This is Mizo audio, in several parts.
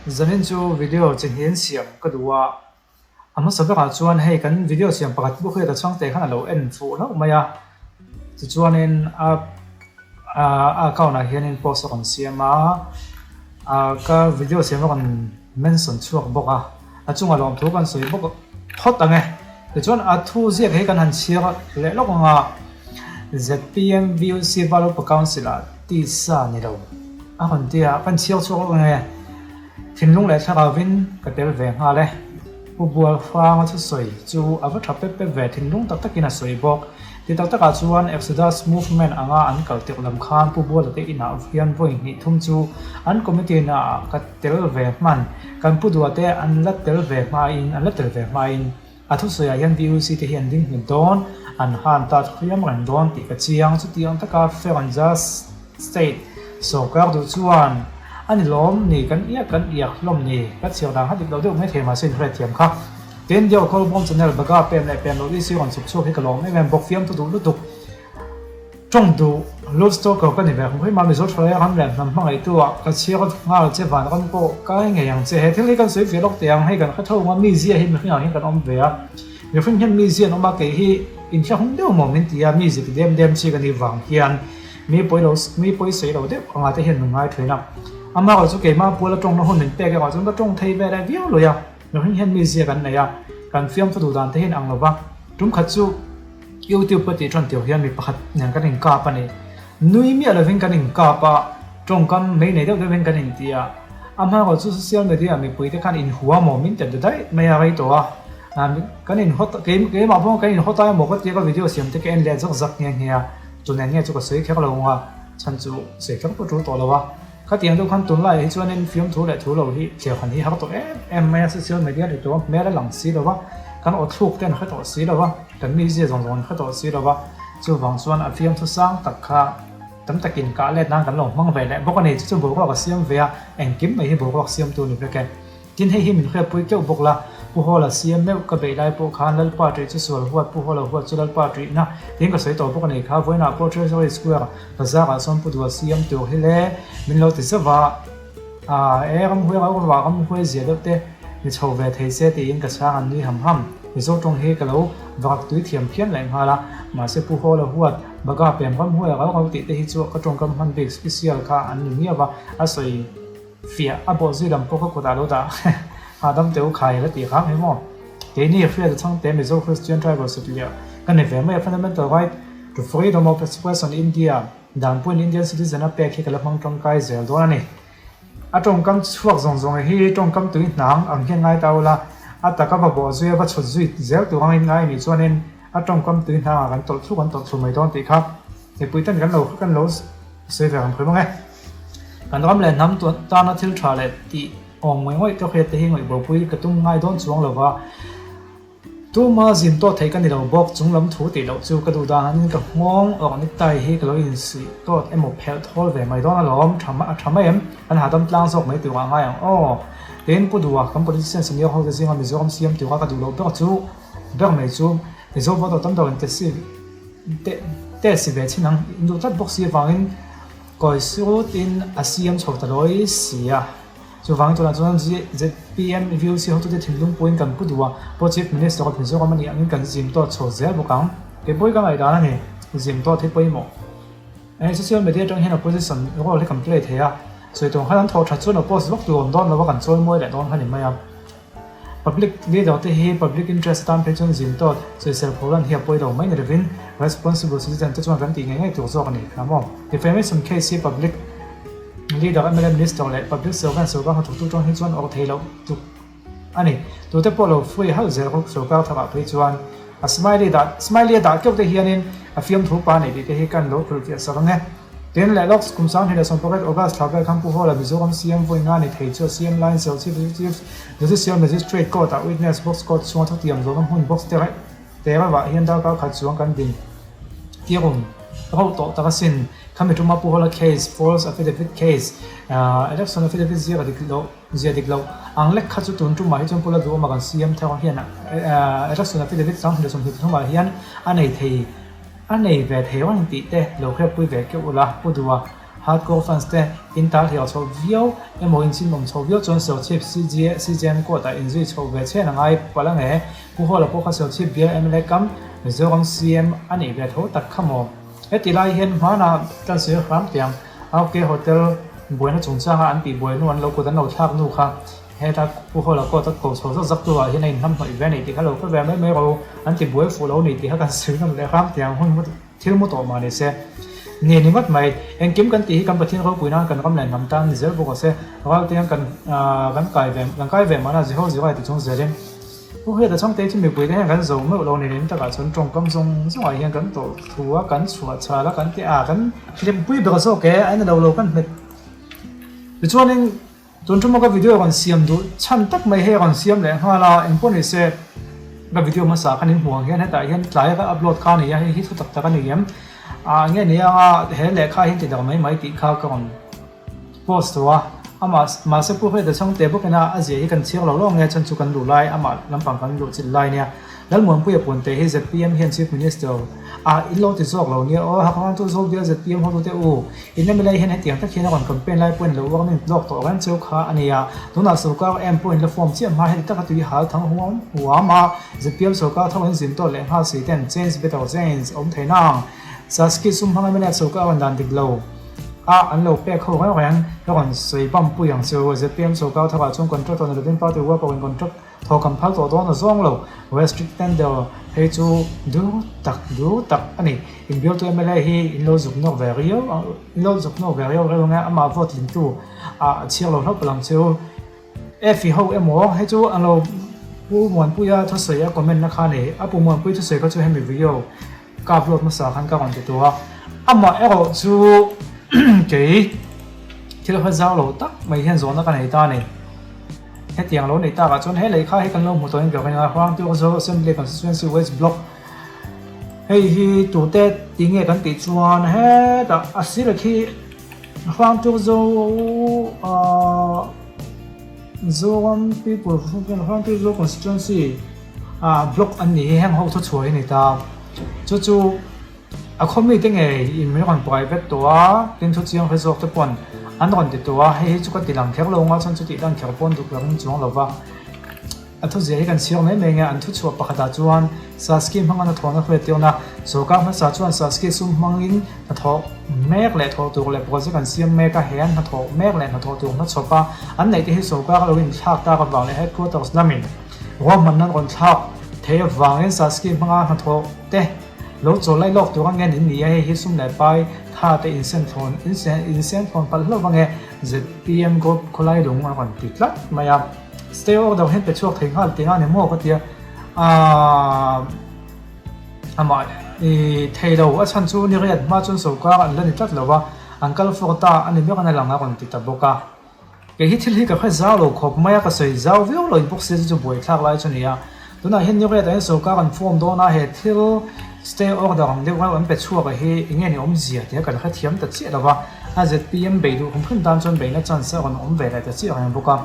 Zanin chu video chi hnian siam ka duh a, a hmasa berah chuan hei kan video siam pakhat pawh khi ta chhangte khan a lo en fuh hlauh mai a, tichuanin a a account ah hianin post a rawn siam a, ah ka video siam a rawn mention chhuak bawk a, a chungah lawmthu kan sawi bawk phawt ang e. Tichuan a thu ziak hi kan han chhiar leh lawk ang a, ZPM VUC Valupa Council ah tisa ni lo a rawn ti a, kan chhiar chhuak lawk ang e. Thinlung leh thlarauvin ka tel ve nghal e. Pu Bualhranga thusawi chu a va tha pep pep ve, thinlung tak takin a sawi bawk. Ti tak takah chuan Exodus Movement anga an kal tirh lam khan Pu Buala te inah hian vawi hnih thum chu an committee naah ka tel ve hman. Kan Pu Dua te an la tel ve hmain an la tel ve hmain a thusawiah hian VUC te hi an ding nghet dawn, an han tat hriam reng dawn tih ka chiang. Chutiang taka fair and just state sawrkar duh chuan a ni lawm ni kan iak kan iak hlawm ni ka chhiar dan kha dik lo deuh mai thei mahse inhriat thiam kha. Tin, Diao Khawlbawm channel Baga pem leh pem loh EC rawn chhuk chhuak hi ka lawm em em bawk fiamthu duh lutuk. Tawng duh Love Stalker ka ni ve hmu hi mah Mizo Thalai ram leh hnam hmangaihtu ah ka chhiar nghal che van ram pawh kai ngei ang che. He thil hi kan sawi ve lawk teh ang hei kan hre tho ang a mizia hi mihring ang hian kan awm ve a mihring hian mizia an awm a kei hi inthlahrung deuh maw min ti a mizia ti dem dem chi ka nih vang hian mi pawi lo mi pawi sawi lo deuh anga te hian min ngai thin a amaherawh chu keimah puala tawngna hun min pek erawh chuan ka tawng thei ve leh viau lui a mihring hian mizia kan nei a kan fiamthu duh dan te hian ang lova tum khat chu YouTube ka tih tan tih hian mi pakhat nen kan inkap a ni. Nui miah lovin kan inkap a, tawngkam mei nei deuh deuhin kan inti a. A hmaerawh chu social media mipui te khan inhua maw min tet ta daih mai a rei tawh a. Kan inhaw kei keimah pawh kan inhaw ta emaw ka tia ka video siam te ka en leh zak zak nghe nghe a. Tunen nge chu ka sawi kher lo ang a, chhan chu sawi kher pawh tul tawh lo a. Khatiang deuh khan tunlaiah hi chuanin fiamthu leh thu lo hi thliarhan hi har tawh em em mai a, social media ni tawh a, hmel a lang si lo va, kan aw thluk te an hre tawh si lo va, kan mizia zawng zawng an hre tawh si lo va, chuvang chuan a fiamthu sang tak kha tam takin kah let nan kan lo hmang ve leh bawk a ni, chu chu boruak a siam ve a, engkim mai hi boruak siamtu ni vek e. Tin hei hi min hriatpui keuh bawk la, Pu Hawla siam meuh ka beih lai pawh khan Lalpa ṭih chu sual huat, Pu Hawla huat chu Lalpa ṭihna tiin ka sawi tawh bawk a ni kha. Vawiinah pawh Treasury Square bazarah sawn Pu Dua siam tur hi le min lo ti zauh a, ah e ramhuai rau rauah ramhuai zia deuh te ni chho ve thei se tiin ka chhang an nui ham ham. Mizo tawng hi ka lo varak tui thiam phian leh nghal a, mahse Pu Hawla huat, Baga pem ramhuai rau rau tih te hi chu ka tawngkam hman bik special kha an ni miau a, a sawi. Fiah a bawh zui lam pawh ka kutah lo dah hahdam teh u khai la tih hram hi maw. Keini hriat a chhangte Mizo Christian Tribal satliah ka ni ve mai a Fundamental Right to Freedom of Expression India danpuiin Indian Citizen a pek hi ka la hmang tangkai zel dawn a ni. A tawngkam chhuak zawng zawng hi tawngkam tui hnang ang hian ngai ta ula a taka va bawh zui a va chhut zui zel tur angin ngai anih chuanin a tawngkam tui hnangah kan tawlh thlu kan tawlh thlu mai dawn tih kha mipui ten kan lo kan lo sawi ve ang phui mang e. Kan ram leh hnam tana thil tha leh tih awm ngawih ngawih ka hriat te hi ngawih bopui ka tum ngai dawn chuang lo va, tuma zin tawt theih ka ni lo bawk, chung lam thu tih loh chu ka duh dan angin ka nghawng awk necktie hi ka lo insuih tawt emaw phelh thawl ve mai dawn alawm, tha a tha mai em? Kan hahdam tlang zawk mai turah ngai ang aw. Tin, Pu Duha, kan politician senior ho te zinga Mizoram siam tura ka duh loh ber chu ber mai chu Mizo voter tam deuhin te si te si ve chin ang, in duh tlat bawk si avangin Kawi sutin a siam chho ta lawi si a, chuvangin tunah chuan zpm VOC hotute thinlung puiin kan pu duh a, pawh Chief Minister of Mizoram a nih angin kan zim tawt chho zel bawk ang. Kei pawh hi ka ngaihdan a ni, zim tawt hi pawimawh. Hei social media atang hian opposition role hi kan play thei a, sawi tur khan an thawh that chuan oppose vak tur awm dawn lo a, kan chawi mawi leh dawn kha ni mai a. Public leader te hi public interest atan phei chuan zin tawt, sawisel pholan hi a pawi lo mai ni lovin responsible citizen te chuan kan tih ngei ngei tur zawk a ni kha maw. Defamation case hi public leader, mla, minister leh public servant sorkar hnathawktu tawng hi chuan awrh thei loh tuk a ni. Tute pawh lo free halh zel rawk sorkar tharah phei chuan a smiley dah smiley a dah keuh te hianin a fiamthu pa nei tih te hi kan lo hrilhfiah sak ang e. Tin leh lawk, kum 2018 August thla vel khan Pu Hawla Mizoram CM vawi nga ni thei chu a CM line Serchhip Chief Judicial Magistrate Court ah witness box court chhunga thutiam zawhna hmun box te te reuhah hian darkar khat chuang kan din tirun rauh tawh tak asin. Khami tuma Pu Hawla case, false affidavit case, election affidavit ziak a dik loh zia dik loh ang lek kha chu tun tumah hi chuan Pu Laduama kan CM thar hian election affidavit 2023 ah hian a nei thei. A nei ve thei reng tih te lo hriatpui ve keuh ula, Pu Dua. Hardcore fans te in tal hial chho viau emaw in chimawm chho viau chuan Serchhip CJ CJM court ah inzui chho ve chhen a ngai palh ang e. Pu Hawla pawh kha Serchhip bial mla kam Mizoram CM a nih ve tho tak kha maw? Heti lai hian hmanah kan sawi hram tiang RK Hotel buaina chungchanga an tih buai hnu an lo kut an lo thlak hnu kha heta Pu Hawla court a ko chho zawk zawk turah hian a inhnamhnawih ve a ni tih kha lo hre ve mai mai rawh u, an ti buai fuh lo ni tih kha kan sawi ngam leh hram tiang hun Thil mu tawh mah ni se. Ni ni ngawt mai. Engkim kan tih hi kan Pathian ropui nan kan ram leh hnam tan ni zel bawk a se. Raltiang kan kan kai ve kan kai ve mahna Jeho Zirai ti chung zelin. Pu Hriata Chhangte chu mipui te hian kan zo meuh lo ni rin takah chuan tawngkam zawng zawngah hian kan tawh thu a kan chhuah chhal a kan ti a kan hlimpui ber zawk e a en lo lo kan hmet. Tichuanin. Tun ṭuma ka video rawn siam duh chhan tak mai hei a rawn siam leh nghal a, eng pawh ni se ka video hmasa khan in hmuh ang hian hetah hian tlaia ka upload kha a ni a, hei hi thu tak tak a ni em? Ah nge ni anga he lehkha hi ti darh mai mai tih kha ka rawn post tawh a, amah mahse Pu Hriata Chhangte bawkin a a ziah hi kan chhiar lo lo ang e, chhan chu kan luh lai amah lampang kan luh chilh lai nia. Lalmuanpuia Punte hi zpm hian Chief Minister ah in lo ti zawk lo nia aw, Hakawng tu zawk bial zpm hotute u, in mla hian hetiang tak hian a rawn campaign lai pawhin lo warning lawk tawh reng cheu kha a nia. Tunah sorkar em pawhin la form chiah hma heti taka tui hal thang huam huam a, zpm sorkar tho in zin tawt leh nghal si ten change better change awm thei nang. Saski sum hmang mla sorkar rawn dan dik lo a an lo pek ho reng reng ka rawn sawi bam pui ang chu. Zpm sorkar tho ah chuan contractor ni lovin party worker in contract Thaw kan phal tawh dawn a zawng lo. Restrict tender phei chu dur tak dur tak a ni. Inbialtu mla hi in lo zuk nawk ve riau in lo zuk nawk ve riau reuh ang e, amah vote tlingtu ah a chhiar lo hlauh palang chu. Efi ho emaw hei chu an lo Pu Muanpuia thusawi a comment na kha a ni. A Pu Muanpui thusawi kha chu hemi video ka upload hmasa khan ka rawn ti tur a. Amah erawh chu kei thil hre zau lo tak mai hian zawhna ka nei ta a ni. Hetiang lo nei takah chuan he lehkha hi kan lo hmu tawhin ka ring a, Hrangtur Zo Assembly Constituency West Block hei hi tute ti nge kan tih chuan hetah a sir khi Hrangtur Zo ahh Zoram People Hrangtur Zo Constituency ah block an nih hi heng ho thuchhuah hi a ni ta chu chu. A khaw mite ngei in min rawn private tawh a, tin thu chiang hre zawk te pawn an rawn ti tawh a, hei hi chu ka ti lang kher lo nga chuan chutih dan kher pawn duk lang chuang lo va. A thuzia hi kan chhiar mai mai nge an thuchhuah pakhatah chuan Saski hmanga hnathawhna hriattirna sorkar hmasa chuan Saski sum hmangin hnathawh mek leh thawh tur leh project an siam mek a, he an hnathawh mek leh hnathawh tur hmachhawp a an neih te hi sorkar lo inthlak tak avang leh headquarters lamin ruahmanna an rawn thlak theih avangin Saski hmanga hnathawh te Lo chawl lai lawk tur ange nin ni a, hei hi sum leh pai tha te insen thlawn insen thlawn palh hlauh ange zpm group khawlai lung a rawn ti tlat mai a, stay order hian pe chhuak thei nghal tih nga ni maw ka tia aaa amah i thei lo a chhan chu ni riat hma chuan sorkar an la ni tlat lo a, an kal fawr ta a ni ber an a lang a rawn ti ta bawk a. Kei hi thil hi ka hre zau lo khawp mai a, ka sawi zau viau lo in bawk sia chu chu buaithlak lai chu a ni a. Tunah hian New Red-ah hian sorkar an form dawn a, he thil stay order ang deuh reuh an pe chhuak a hi eng nge ni awmzia tia kan hrethiam ta chiah lo va, a zpm bei duh hrim hrim tan chuan beihna chance a rawn awm ve leh ta chiah reng bawk a.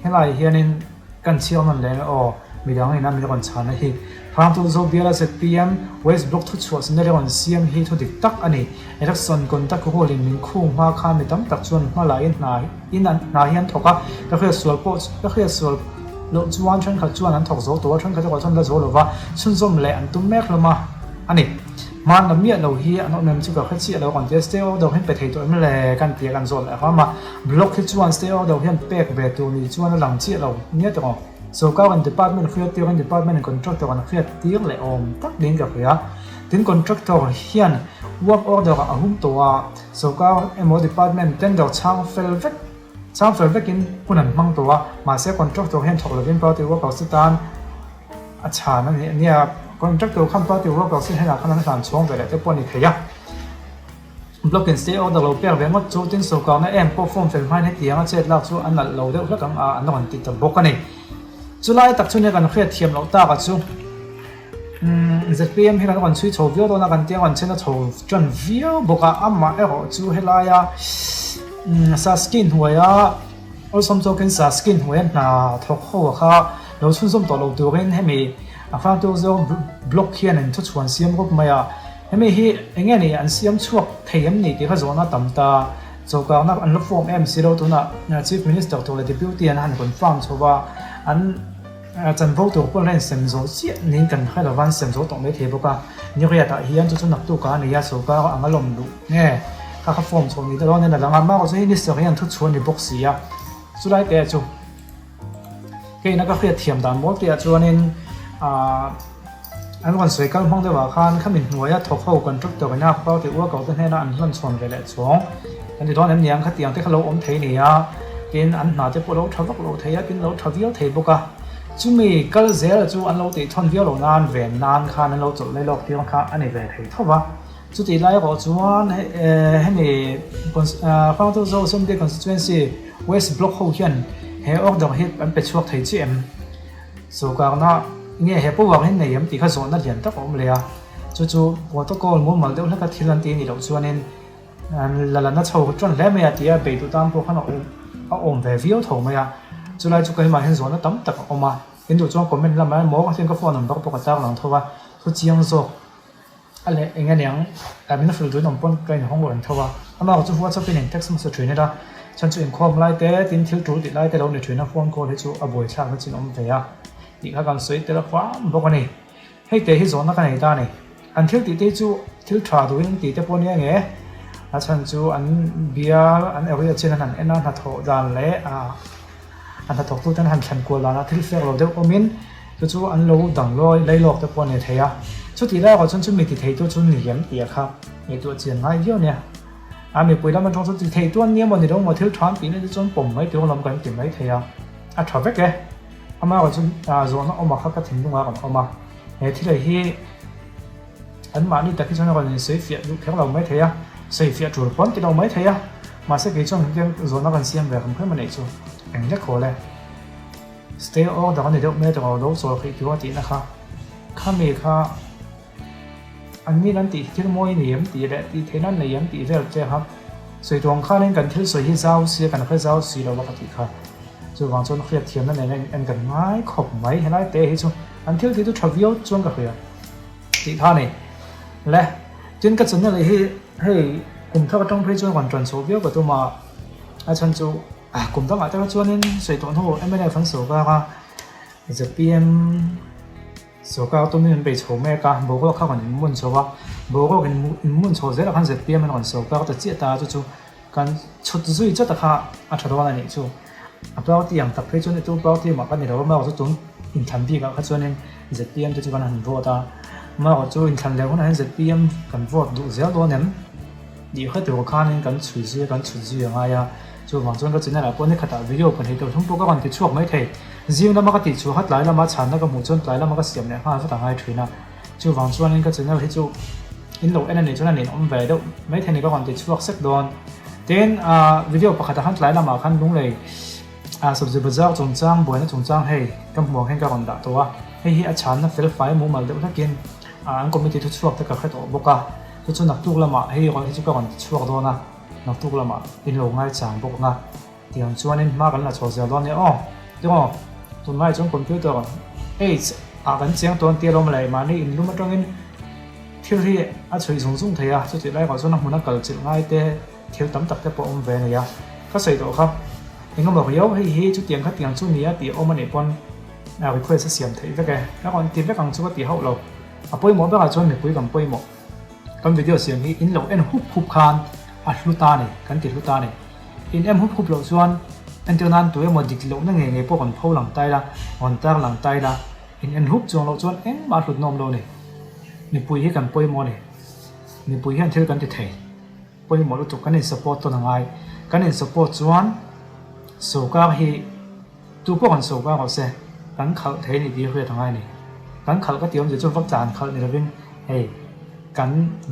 Helaiah hianin. Kan chhiar nawn leh aw, midang ina min rawn chhana hi. Hrangtu Zobiala zpm West Block thuchhuah scenario an siam hi thu dik tak a ni. Election conduct rule in min khung hma khan mi tam tak chuan hma lahin hna in an hna hi an thawk a, ka hriat sual pawh ka hriat sual loh chuan thenkhat chuan an thawk zo tawh a, thenkhat erawh chuan la zo lova chhunzawm leh an tum mek hlawm a a ni. Hman la miah lo hi an awm em chu ka hre chiah lo kan ti a, stay order hian pe thei tawh em le kan ti a kan zawt leh hram a, block hi chuan stay order hian pek ve tur ni chuan a lang chiah lo nia tawh ang. Sorkar in department hriat tir in department in contractor an hriat tir leh awm tak niin ka hria. Tin contractor hian work order a hum tawh a, sorkar emaw department tender chhang fel vek chhang fel vekin hun an hmang tawh a, mahse contractor hian thawk lovin party workers te tan A chhan a ni nia, contractor khan party workers te hnenah khan an hlan chhawng ve leh te pawh a ni thei a. Block in stay order lo pek ve ngawt chu tin sorkarna em pawh form fel hmain hetiang a chet lak chu a nalh lo deuh hlek ang a an rawn ti ta bawk a ni. Chulai tak chu nia kan hriat thiam loh tak a chu umm zpm hi kan rawn chhui chho viau dawn a kan tia rawn chhen a chho tan viau bawk a, amah erawh chu helaia umm Saskin hnuaia Awlsam zawkin Saski hnuaia hna thawk ho a kha lo chhunzawm tawh lo turin hemi a fangtu zawng block hian an thuchhuan siam rup mai a, hemi hi eng nge ni an siam chhuak thei em ni tih kha zawhna tam ta. Sawrkarna an la form em si lo tunah Chief Minister tur leh Deputy an han confirm chho va, an chanvo tur pawh an la insem zo chiah niin kan hre lo va, an sem zo tawh mai thei bawk a. Ni riatah hian chu chu naktuk a ni a, sawrkar ang a lawm luh nge kha kha form chho ni dawn in a lang a, amaherawhchu hi Minister hian thu chhuah a ni bawk si a, chulai te chu keina ka hriat thiam dan mawl te ah chuanin ahh. An rawn sawi kal hmang deuhah khan khami hnuaia thawk ho contractor ina party worker te hnena an hlan chhawn ve leh chhawng kan ti dawn em ni ang khatiang te kha lo awm thei a ni a, tin an hna te pawh lo tha vak lo thei a, tin lo tha viau thei bawk a, chumi kal zel chu an lo tih thawn viau lo nan ven nan khan an lo chawlh lai lawk tir kha a ni ve thei tho va, chutih lai erawh chuan hemi Hrangtu Zo Assembly Constituency West Block ho hian he order hi an pe chhuak thei chiah em? Sawrkarna nge he power hi nei em tih kha zawhna lian tak a awm leh a, chu chu protocol mumal deuh hleka thil an ti anih loh chuanin la la na chho tan hle mai a tia bei duh tan pawh khan a awm ve viau tho mai a, chulai chu keimah hian zawhna tam tak a awm a, in duh chuan comment lamah emaw ka hriat ka phone number pawh ka tarlang tho a, thu chiang zawk. A leh eng aniang min hrilh duhin awm pawn ka inhawng lo engtho a, amah chu WhatsApp in in text hmasa thin ila, chhan chu inkhawm lai te tin thil tul tih lai te lo ni thin a, phone call hi chu a buaithlak na chin awm ve a tih kha kan sawi tel fam bawk a ni. Hei te hi zawhna ka nei ta a ni, an thil tih te hi chu thil tha duhin an tih te pawh nia nge, a chhan chu an bial an area chin an han en a, hnathawh dan leh a hnathawk tute an han thlen kual danah thil fek lo deuh awmin Chu chu an lo dang lawi lei lawk te pawh a ni thei a, chutih lai erawh chuan chu mi ti theitu chu ni em tih a kha ngaihtuah chian ngai viau nia. A mipui lam atang chuan ti theitu an ni emaw ni lo maw thil tha an tih na te chuan pawm mai tur lam kan ti mai thei a, a tha vek e. Amaherawh chu zawhna awm a kha ka thinlungah rawn awm a, he thil hi anmahni tak hi chuan a rawn insawifiah duh kher lo mai thei a, sawifiah tul pawh an ti lo mai thei a, mahse kei chuan zawhna kan siam ve hrim hrim a nih chu eng lek haw le. Stay order a ni deuh mai tawh lo chawl theih tur a tihna kha khami kha an nin an tih thil mawi ni em tih leh tih theihna an nei em tih vel che kha sawi tuang khanin kan thil sawi hi zau si a kan hre zau si lo a ka tih kha chuvang chuan hriat thiamna nena in en kan ngai khawp mai helai te hi chu an thil tih chu tha viau chuan ka hria tih kha a ni le tin ka channel hi hei kum thar atang phei chuan rawn tan chhoh viau ka tum a a chhan chu. Kum dangah te kha chuanin sawi tawh hnu mnf an sawrkar a, zpm sawrkar tumin an bei chho mek a, boruak kha rawn inmun chho a, boruak inmun chho zelah khan zpm an rawn sawrkar ta chiah ta a, chu chu kan chhut zui chawt a kha a tha dawn a nih chu. A party ang tak phei chuan tu party mah ka ni lo a, amaherawhchu tun inthlan bikah kha chuanin zpm te chu kan han vote a, amaherawhchu inthlan leh hunah hian zpm kan vote duh zel dawn em? Tih hre tur khanin kan chhui zui a, kan chhut zui a ngai a. Chuvang chuan ka channel ah pawh ni khatah video pahnih tur thum pawh ka rawn ti chhuak mai thei. Zing lama ka tih chhuah kha tlai lama chhanna ka hmuh chuan tlai lama ka siam leh nghal vat a ngai thin a. Chuvang chuanin ka channel hi chu in lo en a nih chuan a ninawm ve deuh mai thei ni ka rawn ti chhuak sek dawn. Tin, video pakhatah khan tlai lamah khan Lunglei Sabzi Bazar chungchang buaina chungchang hei ka hmuh ang hian ka rawn dah tawh a. Hei hi a chhanna fel fai mumal deuh hlakin an committee thuchhuak te ka hre tawh bawk a. Chu chu naktuk lamah hei rawn hi chu ka rawn ti chhuak dawn a, naktuk lamah in lo ngaichang bawk ang a, tiang chuanin hma kan la chho zel dawn nia aw. Tingaw, tunlai chuan computer age ah kan chiang tawn tia lawm leh mahni inlum atangin thil hi a chhuih zung zung thei a, chutih lai erawh chuan a hmun a kal chilh ngai te thil tam tak te pawh a awm ve a ni a. Ka sawi tawh kha, engemaw riau hei hi chutiang kha tiang chu nia tih a awm a nih pawn request a siam theih vek e, ka rawn ti vek ang chu ka ti hauh lo. A pawimawh berah chuan mipui kan pawimawh. Kan video siam hi in lo en hup hup khan a hlu ta a ni, kan ti hlu ta a ni. In em hup hup loh chuan entir nan tu emaw dik lohna ngei ngei pawh rawn pho lang ta ila, rawn tar lang ta ila, in en hup chuang loh chuan engmah a hlut nawm lo a ni. Mipui hi kan pawimawh a ni. Mipui hian thil kan ti thei. Pawimawh lutuk kan in support tawn a ngai. Kan in support chuan sawrkar hi. Tu pawh kan sawi vang rawh se, kan khalh thei ni tih hriat a ngai a ni. Kan khalh ka ti awmzia chu vak tlan khalh ni lovin hei kan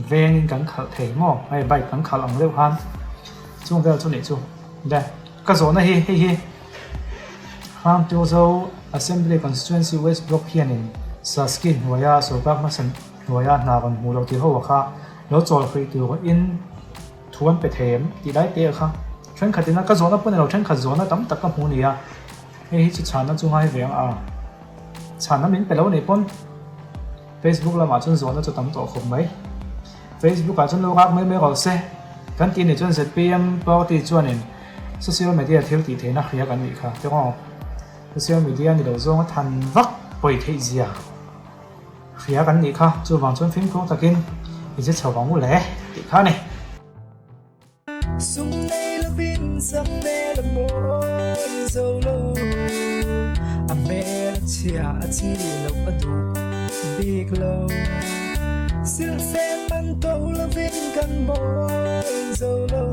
vengin kan khalh thei maw, hei bike kan khalh ang deuh khan chung vel chu nih chu. Le ka zawhna hi hei hi Hrangtuzo Assembly Constituency West Block hianin Saski hnuaia sorkar hmasa hnuaia hna rawn hmuh loh tih ho a kha lo chawl hrih turin Thu an pe thei em? Tih lai te kha thenkhat ina ka zawhna pawh ni lo thenkhat zawhna tam tak ka hmu nia. Hei hi chu chhanna chu ngai ve ang a. Chhanna min pe lo nei pawn Facebook lamah chuan zawhna chu tam tawh khawp mai. Facebook ah chuan lo rak mai mai rawh se. Kan tih nih chuan zpm party chuanin social media thil tih theihna hria kan nih kha te aw. Social media ni lo zawnga than vak pawi theih zia hria kan nih kha. Chuvang chuan fimkhur takin i che chho vang u le tih kha a ni. Sum nei lovin sak hmel a mawi zo lo, a hmel a chhia a chi loh a duh bik lo. Silhfen man to lovin kan mawi zo lo.